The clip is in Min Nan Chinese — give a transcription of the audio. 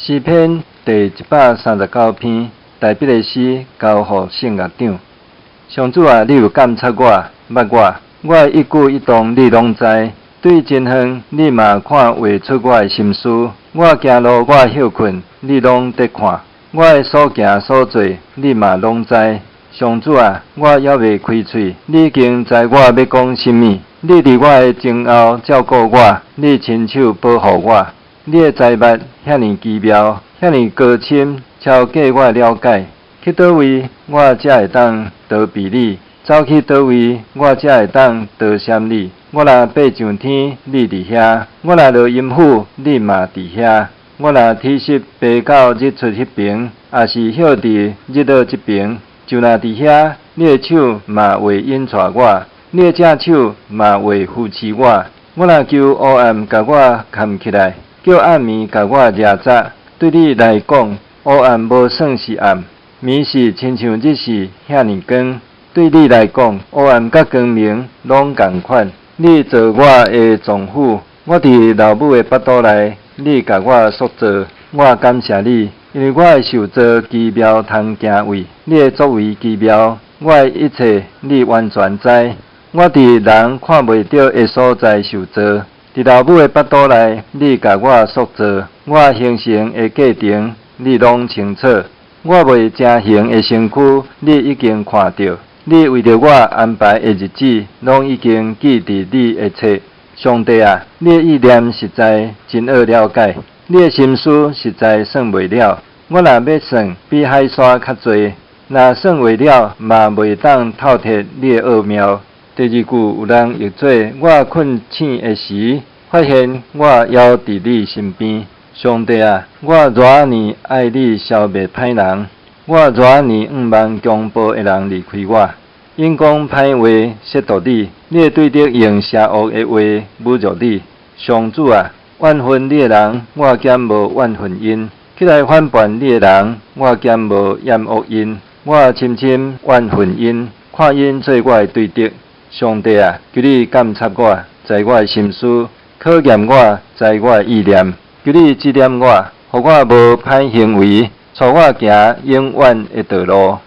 詩篇第139篇，大衛的詩，交予聖樂長。上主啊，你有監察我，捌我，我的一舉一動你攏知。對真遠，你嘛看畫出我的心思。我行路，我歇睏，你攏佇看。我的所行所坐，你嘛攏知。上主啊，我猶未開喙，你已經知我欲講啥物。你佇我的前後照顧我，你親手保護我。你的知捌遐爾奇妙，遐爾高深，超過我的了解。去佗位，我才會當逃避你？走去佗位，我才會當逃閃你？我若爬上天，你佇遐；我若落陰府，你嘛佇遐。我若起誓爬到日出彼爿，抑是歇佇日落這爿，就若佇遐，你的手嘛會引帶我，你的正手嘛會扶持我。我若求黑暗共我崁起來，叫暗暝共我掠紮，對你來講，黑暗無算是暗，暝時親像日時遐爾光。對你來講，黑暗佮光明攏仝款。你做我的丈夫，我佇老母的腹肚內，你共我塑造，我感謝你，因為我的受造奇妙通敬畏，你的作為奇妙，我的一切你完全知。我佇人看袂著的所在受造，佇老母的腹肚內，你共我塑造，我形成的過程，你攏清楚。我未成形的身軀，你已經看著。你為著我安排的日子，攏已經記佇你的冊。上帝啊，你的意念實在真惡了解，你的心思實在算袂了。我若欲算，比海沙較濟；若算袂了，嘛袂當透徹你的奧妙。第二句有人譯做：我睏醒的時，發現我猶佇你身邊。上帝啊，我偌爾愛你消滅歹人，我偌爾向望強暴的人離開我。𪜶講歹話褻瀆你，你的對敵用邪惡的話侮辱你。上主啊，怨恨你的人，我敢無怨恨𪜶；起來反叛你的人，我敢無厭惡𪜶。我深深怨恨𪜶，看𪜶做我的對敵。上帝啊，求你監察我，知我的心思，考驗我，知我的意念。求你指點我，予我無歹行為，帶我行永遠的道路。